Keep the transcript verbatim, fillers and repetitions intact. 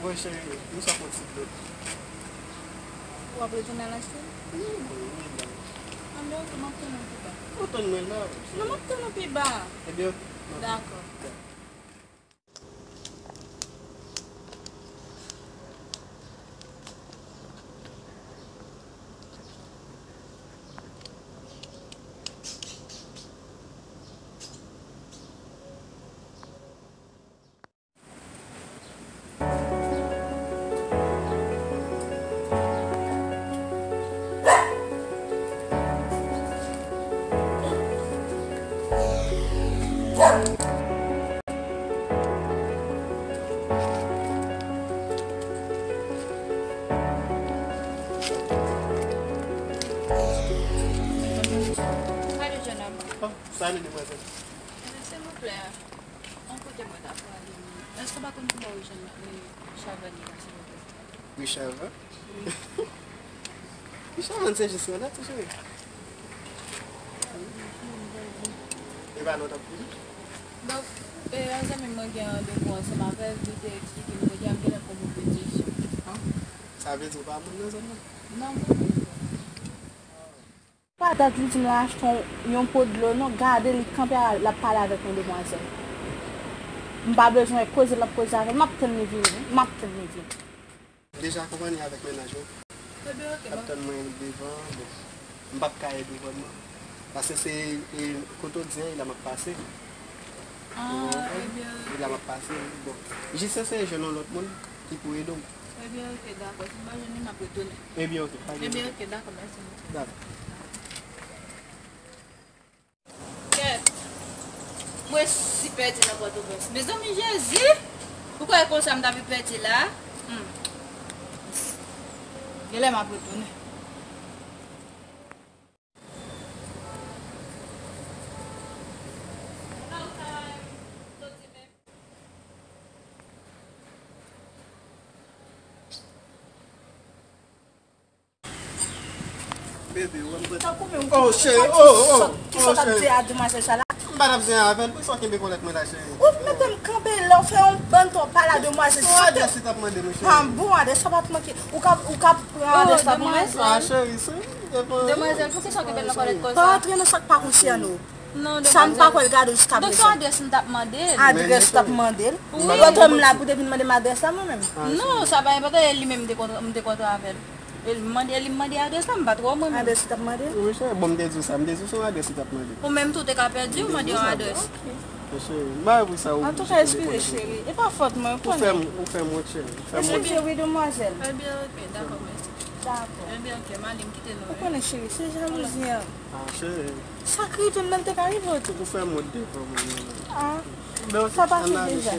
Bon, cheri, nou sa fè yon ti dlo. W ap retounen al achte l? Wi, wi, wi, wi. Anben, ok, m ap tann ou pi ba. Ou tann mwen la, cheri. Non, m ap tann ou pi ba. Ebyen, ok. Dakò. Salut, jeune homme. Oh, salut, demoiselle. Eh, silvouplè, yon kote mwen ta prale. Èske w pa konn kòman w jwenn, eh, Chavannes la, silvouplè? Wi, Chavannes. Wi. Wi, Chavannes se jis nan dat, cheri. E pa non, t ap fini. Donk, eh, yon zanmi mwen gen randevou ansanm avè l, li te eksplike m kote y ap gen lè pran pou peti. Ah, sa vle di ou pa moun nan zòn nan? Non, mwen. Pa dat li di m l al achte yon, yon po dlo, non, gade li kanpe a, l ap pale avèk yon demwazèl. M pa bezwen koze, l ap koze avè l, m ap tann li vini, wi, m ap tann li vini. M deja konprann li avèk mennaj mwen. Ebyen, ok, l ap tann mwen devan, bon, m p ap ka ye devan non. Paske se, e, kote w di an, e la m ap pase. Ah, ebyen, e la m ap pase, wi, bon. Jis eseye jwenn yon lòt moun ki pou ede w. Ebyen, ok, dakò. Si m pa jwenn li, m ap retounen. Ebyen, ok, pa gen pwoblèm. Ebyen, ok, dakò, mèsi. Dakò. Kèt. Mwen si pèdi nan Pòtoprens. Mezanmi, Jezi! Ou kwè konsa m ta vin pèdi la? Hmm. Genlè m ap retounen. Bebe, wè m prè. Tankou menm. Oh, cheri, oh, oh, oh, cheri. Kisa w t ap di a demwazèl sa la? M pa t ap zen avè l, poukisa w kenbe kòlèt mwen la, cheri? Ou mete m kanpe la, w fè yon bann twò pale a demwazèl. Son adrès li t ap mande m, cheri. Ah, bon, adrès sa pa t manke. Ou ka, ou ka pran adrès la pou mwen? Ah, cheri, se, se pa. Demwazèl, poukisa w kenbe l nan kòlèt konsa? Pa rantre nan sa k pa konsène w. Non, demwazèl. Sa m pa kwè l gade w jiska prezan. Donk, se yon adrès m t ap mande l. Adrès w t ap mande l? Wi. Yo te m la pou te vin mande m adrès la, mwen menm. Non, sa pa enpòtan, e li menm m te kontre, m te kontre avè l. E li mande, li mande adrès la, m pa t wè w mwen menm. Adrès li t ap mande? Wi, cheri, bon, m te di w sa, m te di w se yon adrès li t ap mande. Ou menm tou te ka pèdi, ou mande yon adrès. Cheri, m pa wè pou sa ou. Antouka, eskize, cheri. E pa fòt mwen, ou konnen. Ou fè m, ou fè m wont, cheri. Ou fè m wont. Eskize, wi, demwazèl. Ebyen, ok, dakò, mèsi. Dakò. Ebyen, ok, m ale, m kite nou, wi. Ou konnen, cheri, se jalouzi an. Ah, cheri. Sa k rive m nan, l te ka rive w tou. Ou fè m wont devan mwen, non, non. Ah, sa pase deja.